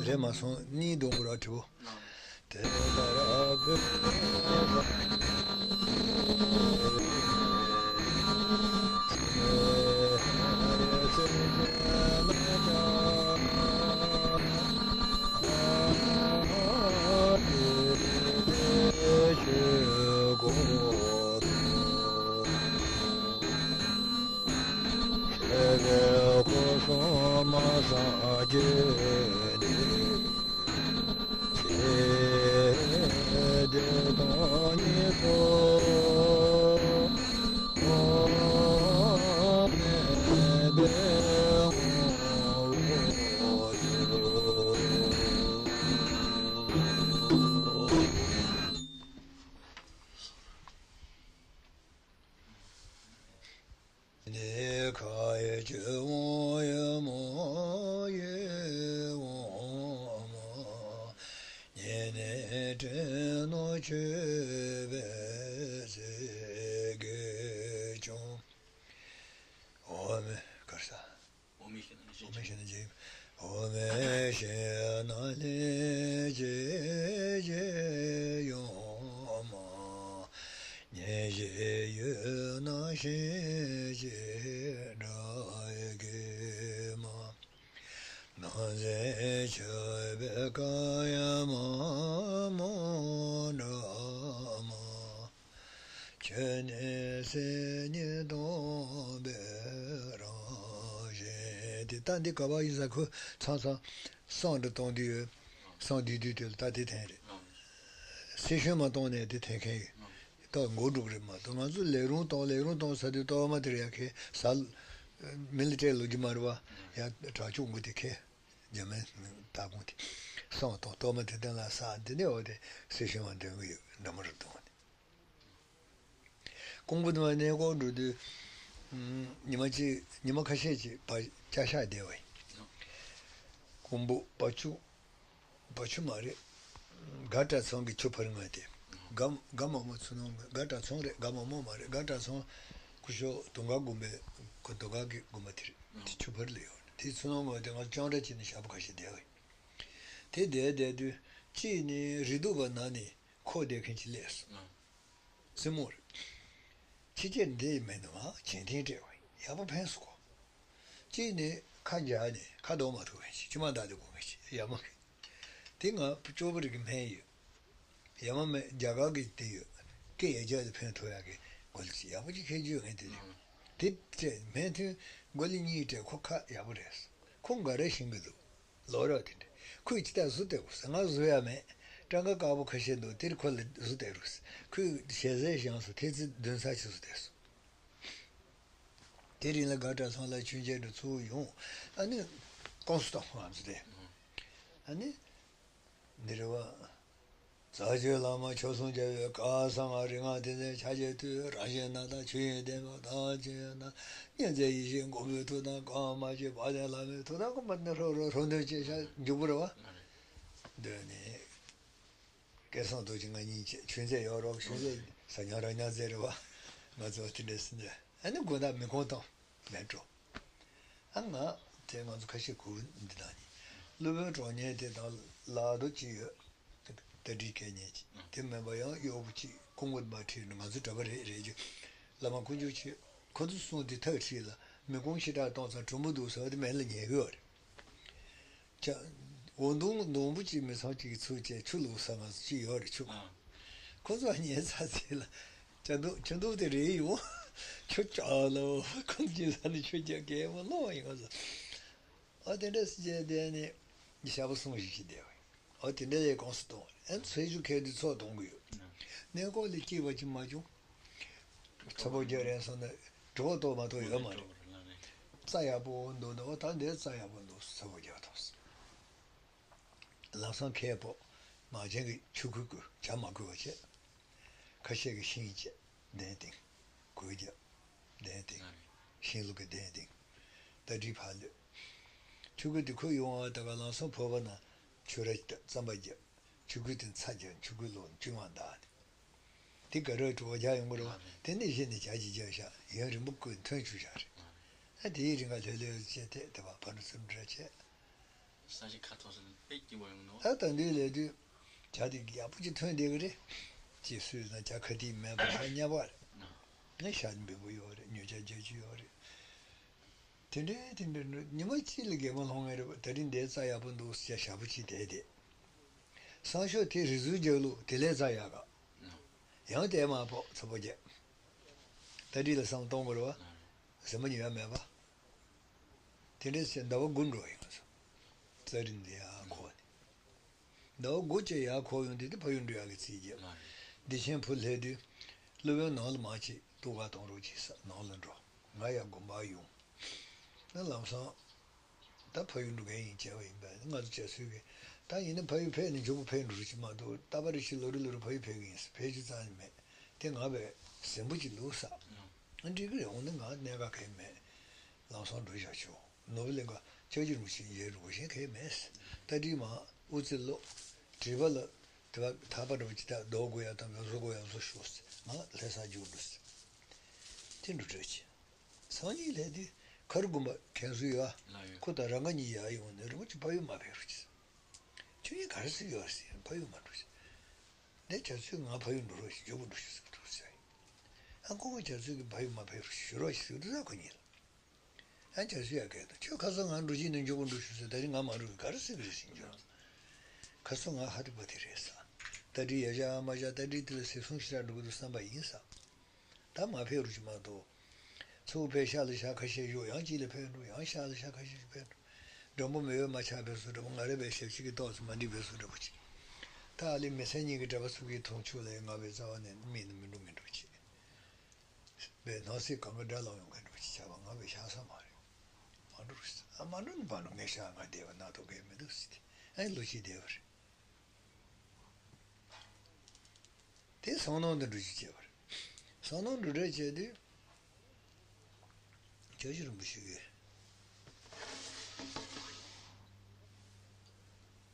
རེད་མ་སོང་གཉིས་འདོན་དགོས་ར་དྲི་བོ། དེ་ལྟར་ཕུལ། ནི་ཁ་ཡི་ཆུ་བོ་ཡི་མོ་ཡི་འོ་མ། ཉེ་གནས་དྲིན་ནོ་མཆོད་པའི་ཚིག་གིས་ཀྱང་། འོ་མ་གར་ས། འོ་མའི་ཞལ་ནས་ལེགས་བྱས་འོ་མའི་ཞལ་ནས་ལེགས་བྱས་ཡོང་མ། ཡོད་ན་ཤེས་ཀྱི་དགྲ་ཡི་གེ་མ། ནང་ཚན་ཆགས་པའི་བཀའ་ཡང་མ་མོ་འདྲ་མ། ཁྱོད་ནི་སེམས་ཉིད་སྟོང་པའི་རང་བཞིན་ཏེ། ད་འདི་ག་པར་ཡིན་ས་ཁོ་ཚང་ཚང་བསམ་འདྲ་གཏོང་དུས་ཡོད། བསམ་དུས་དུས་དེ་ལ་ད་དེ་འཐེན་རེད། སེམས་ཤུགས་མ་གཏོང་ནས་དེ་འཐེན་མཁན་ཡོད། ད་མགོ་འགྲོ་གི་རེད་མ་གཏོགས། ང་ཚོ་ལས་རུང་གཏོང་ལས་རུང་གཏོང་ཟེར་དུས་གཏོར་མ་དེ་རེད་ཡ། ཁེ་ས་མི་ལ་སྤྲད་ལོ་རྒྱུ་མ་རེད་བ། ཡ་དྲག་ཆུ་མགོ་དེ་ཁེ། རྒྱ་མའི་ལྟ་དགོངས་དེ་སོང་དང་གཏོར་མ་དེ་སྟེང་ལ་ས་འདི་ནས་འོ་དེ་སེ་ཤིང་བ་འདོན་གི་ཡོད། འདྲ་མོ་རུ་གཏོང་ནས། ཀོང་པོ་དུ་མ་གནས་སྐོར་འགྲོ་དུས། ཉི་མ་གཅིག་ཉི་མ་ཁ་ཤས་ཅིག་བ་ཅ་ཤག་བསྡད་པ་ཡིན། ཀོང་པོ་བ་ཆུ་བ་ཆུ་མ་རེད། དགའ་གྲྭ་ཚང་གི་ཆུ་ཕར་ངོས་དེ། དགའ་དགའ་མོ་མོ་ཚུ་ནང་དགའ་གྲྭ་ཚང་རེད། དགའ་མོ་མོ་མ་རེད། དགའ་གྲྭ་ཚང་སྐུ་ཞབས་དུང་དཀར་དགོན་པའི་ཁོ་དུང་དཀར་གྱི་དགོན་པ་དེ་རེད། དེ་ཆུ་ཕར་ལ་ཡོད་རེད། དེ་ཚུ་ནང་ངོས་དེ་ང་ཅང་ར་བྱས་ནས་ཞག་པོ་ཁ་ཤས་བསྡད་པ་ཡིན། དེ་བསྡད་བསྡད་དུས་གཅིག་ནས་རི་གདུགས་པ་ནང་ནས་འཁོར་བསྡད་མཁན་ཅིག་སླེབས་སོང་། སྲིན་མོ་རེད། ཕྱི་རྒྱལ་འདི་མེད་འདུག་ཨ། གྱེན་འཐེན་སྤྲད་པ་ཡིན། ཡག་པོ་ཕན་སོང་གོ། གཅིག་ནས་ཁ་འཇག་ནས་ཁ་འདོགས་མ་ཐུབ་མཁན་ཅིག་མཆི་མ་ལྡག་སྟེ་སྒུག་མཁན་ཅིག་ཡ་མ་གི། དེ་ང་ཅོག་པ་རིགས་ཀྱི་སྨན་ཡོད། ཡ་མ་མེད་རྒྱ་གར་གྱི་དེ་ཡོད། སྐད་ཡ་རྒྱ་དེ་ཕན་ཐོགས་ཡག་གི་མགོ་ལ་ཅིག་ཡག་པོ་ཅིག་ཁྱེར་རྒྱུ་ཡོད་མཁན་དེ་རེད། དེ་སྤྲད་སྨན་ཐུན་མགོ་ལ་གཉིས་སྤྲད། ཁོ་ཁ་ཡག་པོ་རེད། ཁོ་འགའ་རེ་ཤེས་ཀྱི་འདུག་ལོ་རབས་དེ་འདྲ། ཁོས་ཅི་ལྟར་བཟོ་བསྡད་དགོས་ཟེར། ང་བཟོ་ཡ་མེད། སྤྲང་ཀ་དཀར་པོ་ཁ་ཤས་འདུག་དེར་ཁོ་ལ་བཟོ་བསྡད་རོགས་ཟེར། ཁོས་ཞལ་ཟས་བཞེངས་སོང་། ཐེལ་ཙེ་བདུན་ཚར་ཅིག་བཟོ་བསྡད་སོང་། དེ་རིང་ལ་དགའ་གྲྭ་ཚང་ལ་མཆོད་མཇལ་འགྲོ་ཚུར་ཡོང་། ཨ་ནི་ཀོང་སུ་དང་ང་ཚོ་དེ། ཨ་ནི་འདི་རེད་བ། རྩ་བརྒྱུད་བླ་མ་ཆོས་སྲུང་རྒྱལ་བའི་བཀའ་གསང་སྔགས་རིག་སྔགས་ཏིང་འཛིན་ཕྱག་རྒྱ་མཐུས། རང་བཞིན་རྣམ་དག་ཆོས་དབྱིངས་བརྟན་པ་དང་བཅས་ན། མཉམ་རྗེ་ཡེ་ཤེས་མགོན་པོའི་ཐུགས་དམ་བསྐང་བ་མ་བྱས། དཔལ་ལྡན་བླ་མའི་ཐུགས་དམ་བསྐང་བ་ནི་ཧྲོ་རོ་ཧྲོ་འདོན་བྱས་ཤག་འཇུག་པ་རེད་བ། འདོན་ནས་སྐལ་བཟང་རྡོ་རྗེ་ང་གཉིས་བྱས་ཆོས་མཛད་ཡོད་རོགས། ཆོས་མཛད་ཟ་ཉང་ར་ཉང་མཛད་རེད་བ། ང་ཚོ་དེ་འདྲས་ཟིན་རེད། ཨ་ནི་དགོན་བདག་མི་ཁོང་དང་ལན་འགྲོ། ཨ་ང་དེ་ང་ཚོ་ཁ་ཤས་གུ་འདི་དང་ནི། སློབ་དཔོན་གྲོགས་རྙིང་དེ་དང་ལག་རྡོ་གཅིག་ཡོད། རྟ་དྲེལ་སྐད་སྙན་གཅིག་དེ་མིན་པ་ཡང་གཡོག་པོ་གཅིག་ཀོང་པོ་མ་ཁྲིད་ནས་ང་ཚོ་གྲྭ་པ་རེད་རེད་རྒྱུ། བླ་མ་དཀོན་མཆོག་མཆོད། ཁོ་ཚོ་གསུང་དེ་ཐག་ཁྲིད་ལ་མི་ཁོང་ཕྱི་དྲག་གཏོང་ཚང་གྲུམ་པོ་འདུག་ཟེར་བ་དེ་མེད་ལ་ཉལ་གི་ཡོད་རེད། ཅག་འོ་མདོང་མདོང་བུ་གཅིག་མི་ཚང་གཅིག་གི་ཚུར་བཅད་ཆུ་བླུགས་ས་ང་ཚོ་གཅིག་ཡོད་རེད་ཆུ། ཁོ་ཚོ་ཉལ་ཚར་ཚེ་ལ་ཇ་འདུག་ཇ་འདུག་དེ་རེད་ཡོང་། ཆུ་ལྕགས་ལོ། ཁོ་ཚོ་ཉལ་ས་ནས་ཆུ་རྒྱག་གས་མ་ལོང་ཡོང་ས། ཨ་དེ་འདྲ་སེ་བྱས་བསྡད་ནས་ཞག་པོ་གསུམ་བཞི་ཞིག་བསྡད་པ་ཡིན། ཨ་དེ་འདྲ་ཡས་ཀོང་སུ་གཏོང་བ་རེད། ཨ་ཚེས་བཅུ་ཁལ་དུ་ཚོགས་གཏོང་གི་ཡོད། གནས་སྐོར་ལ་སྐྱིད་པ་ཅིག་མ་བྱུང་། ཚ་པོ་རྒྱག་རན་སོང་ན་གྲོད་ཁོག་ལྟོགས་མ་གཏོགས་ཡོད་མ་རེད། རྩྭ་ཡག་པོ་འདུག་འདུག་ད་འདིར་རྩྭ་ཡག་པོ་འདུག་ཚ་པོ་རྒྱག་ཐུབ་སོང་། ལམ་སང་ཁལ་ཕོག་མང་ཆེན་གྱི་ཆུ་ཁོལ་ཁོལ་ཇ་མ་ཁོལ་བ་བྱས། ཁ་ཤས་ཀྱིས་ཤིང་བཅད་གདན་བཏིང་། གོས་རྒྱབ་གདན་བཏིང་། ཤིང་ལུག་གི་གདན་བཏིང་། རྟ་དྲེལ་ཕར་གློད། ཆུ་ཁོལ་དེ་ཁོལ་ཡོང་བ་ད་ག་ལམ་སང་བོད་པ་ན་ཆུ་ར་རྩམ་པ་རྒྱབ། ཆུ་ཁོལ་དེ་ཚྭ་རྒྱབ། ཆུ་ཁོལ་ལོག་བཅུད་མར་བཏབ་ནས། དེ་ག་རེ་བྲོ་བ་རྒྱག་ཡོང་གི་རེད་བ། དེ་ནས་གཞི་ནས་ཇ་གཅིག་རྒྱག་ཤག་ཡུན་རིང་པོ་བསྐོལ་ཐོན་བཅུག་བཞག་རེད། ཨ་དེའི་རིང་ག་ལྷོད་ལྷོད་བྱས་ཏེ་དེ་བ་ཕ་ནུ་སུམ་འདྲ་བྱས། ས་གཞི་ཁ་ཐོག་སོང་ནས་དཔེ་སྐྱིད་པོ་ཡོང་ནོ། ད་ད་འདི་ལས་དུས་ཇ་དེ་ཡག་པོ་ཅིག་ཐོན་བསྡད་གི་རེད། ཅེས་སུས་ན་ཇ་ཁ་ཏིག་མེད་པ་ཧ་ཉབ་པ་རེད། ངས་ཞག་འབེལ་པོ་ཡོད་རེད། ཉོ་ཆ་རྒྱག་རྒྱུ་ཡོད་རེད། དེ་འདྲའི་དེ་འདྲའི་ཉི་མ་གཅིག་ལ་གད་མོ་ལྷོང་ངེས་རེད་པ། ད་རིང་འདིའི་རྩྭ་ཡག་པོ་འདུག་ཟེར་ཞག་པོ་གཅིག་བསྡད་དེ། སང་ཞོགས་དེ་རི་ཟུར་རྒྱག་ལུགས་དེ་ལས་རྩྭ་ཡག་ག་ཡང་དེ་མ་ཕོག་ཚ་པོ་རྒྱག་ད་འདི་ལ་བསམ་གཏོང་དགོས་རེད་བ། ཟིན་པ་ཉོ་ཡ་མེད་པ། དེ་འདྲས་བྱས་ཟླ་བ་དགུ་འགྲོ་ཡིན་ང་ཚོ། རྩྭ་རིན་འདི་ཡང་གོ་ནི། ཟླ་བ་དགུ་བཅས་ཡར་གོ་ཡོང་དུས་དེ་ཕ་ཡུལ་འགྲོ་ཡག་གི་རྩིས་རྒྱབ། བདེ་ཆེན་ཕུ་སླེབས་དུས་སློབ་དཔོན་ནང་ལ་མ་ཕྱིན། ཐུགས་ཁ་གཏོང་རོགས་གྱིས་ཟེར་ནང་ལ་འགྲོ། ང་ཡར་དགོན་པར་ཡོང་། ན་ལམ་སང་ད་ཕ་ཡུལ་འགྲོ་མཁན་ཡིན་བྱས་པ་ཡིན་པས། ང་ཚོ་བྱ་ཚུལ་གྱིས་ད་ཡིན་ན་ཕ་ཡུལ་ཕེབས་ནས་མགྱོགས་པོ་ཕེབས་འགྲོ་རོགས་གྱིས་མ་གཏོགས། རྟག་པར་རེ་ཞིག་ལོ་རེ་ལོ་རེ་ཕ་ཡུལ་ཕེབས་ཀྱི་ཡིན་ཟེར་ཕེབས་རྒྱུ་རྩ་ནས་མེད། དེ་ང་བས་ཟིན་པོ་ཅིག་འདུག་ཟེར། ཨ་འགྲིག་གི་རེད། འོང་ན་ང་གནད་འགག་གང་ཡང་མེད། ལམ་སང་འགྲོ་བཞག་ཆོག་ནོར་བུ་གླིང་ག་ལྕགས་ཀྱི་རིན་པོ་ཆེ་ཡར་འགྲོ་གཞན་གང་ཡང་མེད། རྟ་དྲེལ་མར་དབུ་རྩེ་སློག་དྲེལ་པ་ལ་དེ་བ་ཐག་པ་འདྲ་པོ་ཅིག་ད་རྡོ་དགོས་ཡ་དང་བཟོ་དགོས་ཡ་བཟོ་ཤོག་ཟེར། ང་ལྷ་ས་རྒྱུགས་འགྲོ་ཟེར། དེ་འགྲོ་གྲོས་བྱས། སང་ཉིན་སླེབས་དུས་མཁར་དགོན་པ་མཁན་ཟུར་ཡོད་ཨ། ལགས་ཡོད། ཁོ་དང་རང་ག་གཉིས་ཡར་ཡོང་ནས་རིན་པོ་ཆེ་ཕ་ཡུལ་མ་ཕེབས་རོགས་གྱིས། ཁྱོད་གཉིས་ག་རེ་ཟེར་ཡོད་ཟེར། ཕ་ཡུལ་མ་འགྲོ་ཟེར། འདི་བྱ་ཚུལ་ང་ཕ་ཡུལ་འགྲོ་རོགས་ཞེས་མགྱོགས་པོ་འགྲོ་ཞུ་ཟེར་འགྲོ་ཟེར། ཨ་ཁོ་ཁོ་རྒྱ་མཚོ་གི་བ་ཡུ་མ་ཕེབས་རོགས་ཞུ་རོགས་ཞུ་འདུག་ས་ཁོ་གཉིས་ལ། ཨ་རྒྱ་མཚོ་ཡ་གས་དང་ཁྱོད་ཁ་སང་ང་འགྲོ་གི་ནས་མགྱོགས་པོ་འགྲོ་ཞུ་ཟེར། ད་རིང་ང་མ་འགྲོ་གི་ག་རེ་ཟེར་གི་རེད་ཟེར་འགྱོ། ཁ་སང་ང་ཧ་རི་པ་དེ་རེད་ས། ད་རི་ཡ་བཞག་མ་བཞག་ད་རི་དེ་ལ་ཟེར་སོང་ཞེ་དྲག་འགྲོ་གི་འདུག་བསམ་པ་ཡིན་ས། ད་མ་ཕེབས་རོགས་ཅིག་མ་གཏོགས། ཚུར་ཕེབས་ཤག་ལ་ཤག་ཁ་ཤས་བཞུགས། ཡང་གཅིག་ལ་ཕེབས་འགྲོ། ཡང་ཤག་ལ་ཤག་ཁ་ཤས་ཤིག་ཕེབས་འགྲོ། མགྲོན་པོ་མེད་པའི་མ་ཆགས་པའི་བཟོ་འདྲ་པོ། ང་རེ་བའི་ཞབས་ཕྱི་གི་ཏོག་ཙམ་མ་འགྲིག་པའི་བཟོ་འདྲ་པོ་ཅིག་ད་ཨ་ལི་མི་ཚེ་གཉིས་ཀྱི་གྲྭ་པ་ཚོ་གིས་མཐོང་ཆོས་ལ་ང་བའི་རྩ་བ་ནས་མིག་ནང་མི་འགྲོ་མི་འགྲོ་ཅིག་བའི་ནང་སྲིད་གང་ག་དགྲ་ལངས་ཡོང་མཁན་འདྲ་པོ་ཅིག་བྱས་པ། ང་བའི་ཤག་ས་མ་རེད། མ་འགྲོ་རེད། ཨ་མ་འགྲོ་ནི་མ་འགྲོ། ངའི་ཤག་ང་བསྡད་པ་ན་ཐོག་གས་མི་འདུག་ཟེར་ཏེ། ཨ་ལོ་གཅིག་བསྡད་པ་རེད། དེ་སང་ནང་དུ་འགྲོ་རྒྱུ་བྱས་པ་རེད། སང་ནང་འགྲོ་གྲབས་བྱས་དུས། སྐྱབས་རྗེ་རིན་པོ་ཆེ་གིས།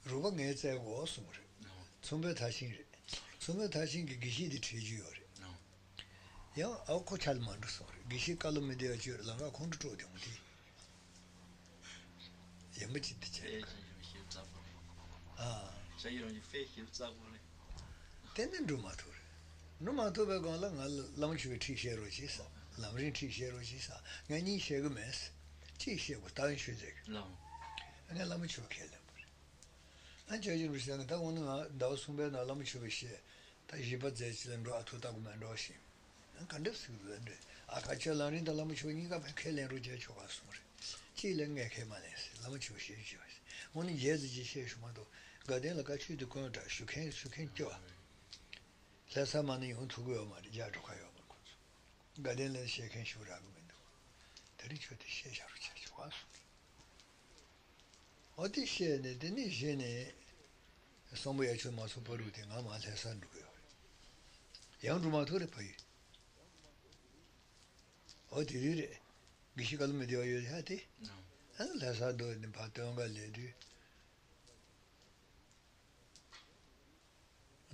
རུས་པ་ངས་བཙལ་དགོས་གསུངས་པ་རེད། ཚོང་དཔོན་མཐར་ཕྱིན་རེད། ཚོང་དཔོན་མཐར་ཕྱིན་གྱིས་དགེ་བཤེས་དེ་ཁྲིད་རྒྱུ་ཡོད་རེད། ཡང་ཨ་ཁོ་ཆ་ལ་མ་འགྲོ་གསུངས་རེད། དགེ་བཤེས་བཀའ་སློབ་མི་བདེ་བ་བྱོས། ལམ་ཁ་ཁོང་ཁྲོ་དཀྲོག་དེ་འོང་དེ། ཡན་པོ་ཅིག་དེ་བྱས། ཨ། དེ་ནི་འགྲོ་མ་ཐུབ་རེད། འགྲོ་མ་ཐུབ་པའི་སྒང་ལ་ང་ལ་བླ་མ་མཆོད་པའི་ཁྲིད་བཤད་རོགས་བྱེད་ས། ལམ་རིམ་ཁྲིད་བཤད་རོགས་བྱེད་ས། ངས་གཉིས་བཤད་གི་མེད་ས། གཅིག་བཤད་དགོས། རྟགས་ཡོན་ཆོས་མཛད་གི། ལགས། ངས་བླ་མ་མཆོད་པ་ཁས་ལེན་པ་རེད། ཨ་ཅག་ཅིག་རུ་བཤད་ན། ད་འོ་ན་ང་ཟླ་བ་གསུམ་པའི་ནང་བླ་མ་མཆོད་པ་བཤད། ད་བཞི་པ་མཛད་ཅིག་ལ་འགྲོ། ཨ་ཐུ་ལྟ་དགོས་མེད་འགྲོ་ཞིང་། ཨ་ག་འདྲ་ཟེར་གི་འདུག་ཨ་འདྲ། ཨ་ཁ་ཆོས་ལམ་རིམ་དང་བླ་མ་མཆོད་པ་གཉིས་ཀ་ཕན་ཁས་ལེན་རོགས་བྱས་ཆོག་ག་གསུངས་རེད། གཅིག་ལ་ངས་ཁས་མ་ལེན་ཟེར། བླ་མ་མཆོད་པ་བཤད་རྒྱུ་ཡོད་ཟེར། འོ་ན་རྗེས་སུ་ཅིག་བཤད་ཞུ་མ་གཏོགས། དགའ་ལྡན་ལ་བཀའ་ཆོས་དེ་དཀོན་དྲགས། ཞུ་མཁན་ཞུ་མཁན་སྐྱོ་བ། ལྷ་ས་མ་ནས་ཡོང་ཐུབ་ཀྱི་ཡོད་མ་རེད། རྒྱ་འགྲོ་ཁ་ཡོད་མ་རེད་ཁོ་ཚོ། དགའ་ལྡན་ལ་བཤད་མཁན་ཞུ་རག་གི་མི་འདུག་དེ་རིང་ཁྱོད་དེ་བཤད་བཞག་རོགས་བྱས་ཆོག་ག་གསུངས་རེད། འོ་དེ་བཤད་ནས། དེ་ནས་གཞི་ནས་སམ་བྷོ་ཡ་ཆོས་མ་ཚོགས་བར་དུ་དེ་ང་མར་ལྷ་སར་འགྲོ་གི་ཡོད་རེད། ཡང་འགྲོ་མ་ཐུབ་རེད། ཕ་ཡུལ། འོ་དེ་དུས་རེད། དགེ་བཤེས་བཀའ་སློབ་མི་བདེ་བ་ཡོད་ཡ་དེ། ཨ་ལྷ་སར་སྡོད་ནས་ཕར་སྟོན་ཁ་ལས་དུས།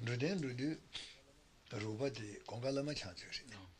འགྲོ་དོན་འགྲོ་དུས། རུས་པ་དེ་གོང་དཀར་བླ་མ་ཕྱག་མཛོད་རེད།